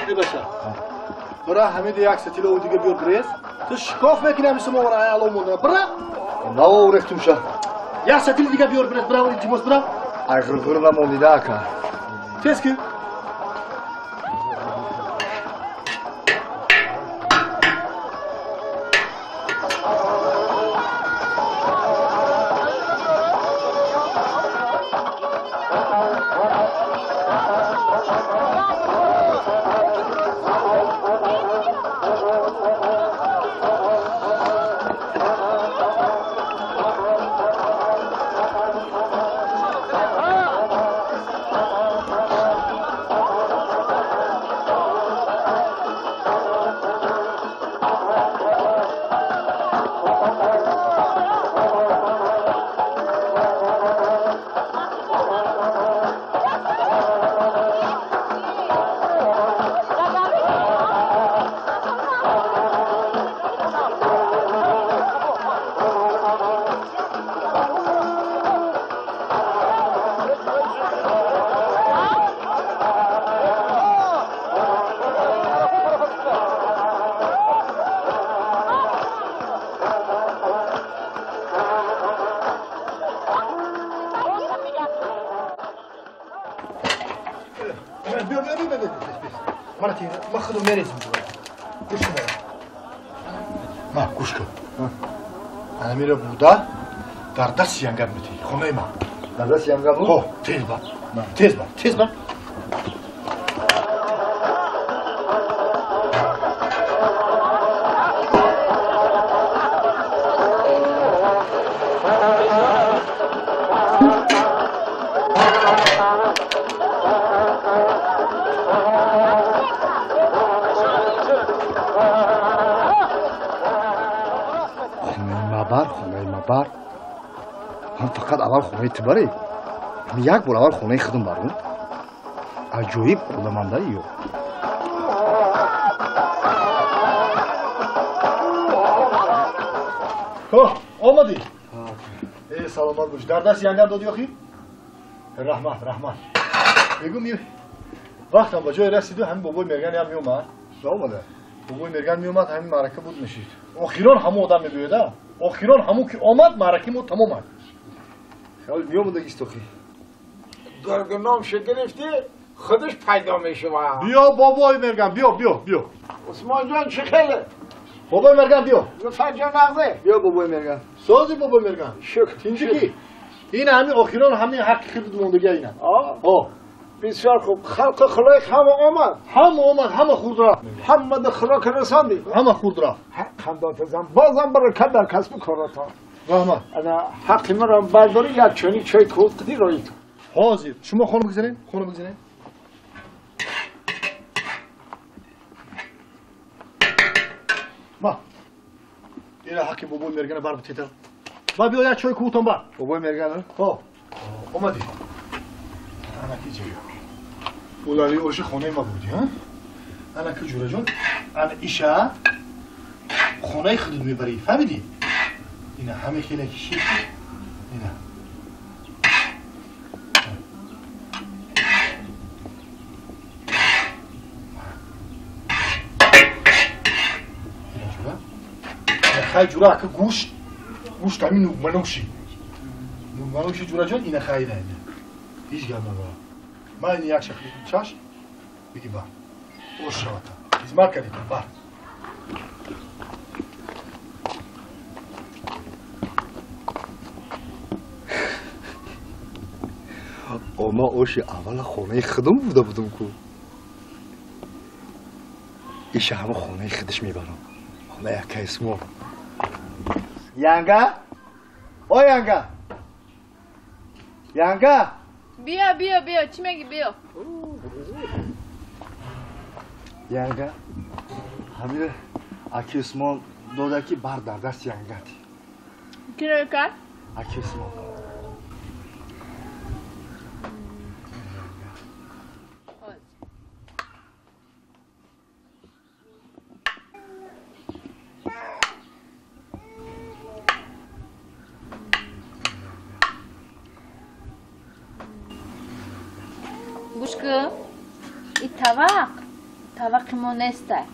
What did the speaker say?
Эй бача. Бара ҳамида як сатила дига биёр брез. Ту шикоф мекунӣ ҳамин самовара ай ало монда. Бара. Наво рехтумша. Як сатили дига биёр брез, бара илтимос бара. Ай ғирғир намонида ака. Тез ки. Дар дасти янгам метӣ, хонаи ман. Дар дасти янгам? Хо, тез бар. Тез бар, тез бар. Хонаи мабар, хонаи мабар. Ман фақат аввал хонаи ту барӣ. Як бор аввал хонаи худам барум. Аҷоиб одаманда ё. Хо, омадӣ? Э, саломат бош. Дар даст янгам додӣ охи? Раҳмат, раҳмат. Мегӯм, вақтам ба ҷое расиду ҳамин бобои Мерган ям меомад. Омада? Бобои Мерган меомад, ҳамин маърака буд мешид. Охирон ҳамон одам мебиёда. Охирон ҳамон ки омад, маъраки мо тамом аст. Хеле меомадагист охи. Гургуномшо гирифтӣ, худаш пайдо мешавад. Биё бобои Мерган, биё, биё, биё. Усмонҷон чӣ хеле? Бобои Мерган биё. Лутфанҷон нағзе? Биё бобои Мерган. Сози бобои Мерган. Шукр. Тинҷи ки? Ин ҳамин охирон ҳамин ҳаққи худат мондагия ина. О. Бисёр хуб. Халқи хулоқ ҳама омад. Ҳама омад, ҳама хурд рафт. Ҳама хӯрок расондӣ. Ҳама хурд рафт. Хандотазам. Бозам баракат дар касбу коротон. Раҳмат. Ана ҳаққи маро бардорӣ як чунин чой кӯлқидӣ роӣ кун. Ҳозир. Шумо хона бигзаред, хона бигзаред. Ма. Ира ҳаққи бобои Мергана бар битета. Ба биё як чой кӯтон бар. Бобои Мергана? Хо. Омадӣ. Анаки ҷоя. Улали оши хонаи ма будӣ, ҳа? Анаки ҷураҷон, ана иша хонаи худат мебарӣ, фаҳмидӣ? Ина ҳаме хеле киши. Ина. Ина ҷура. Ина хай ҷура ака гӯшт, гӯшт ҳамин нугманоши. Нугманоши ҷураҷон, ина хай ина. Ҳеҷ гап надорам. Ман ин як шахли чаш биги бар. Ош шавата. Хизмат кардӣ ту бар. Ома оши аввала хонаи худам буда будум ку. Иша ҳама хонаи худаш мебарам. Хонаи акаи Усмон. Янга? О янга! Янга! Биё, биё, биё, чӣ мегӣ, биё. Янга, ҳамин аки Усмон дода ки бар дар даст янгати. Киро кард? Аки Усмон. Гӯш кун. И тавақ тавақи мо нестай.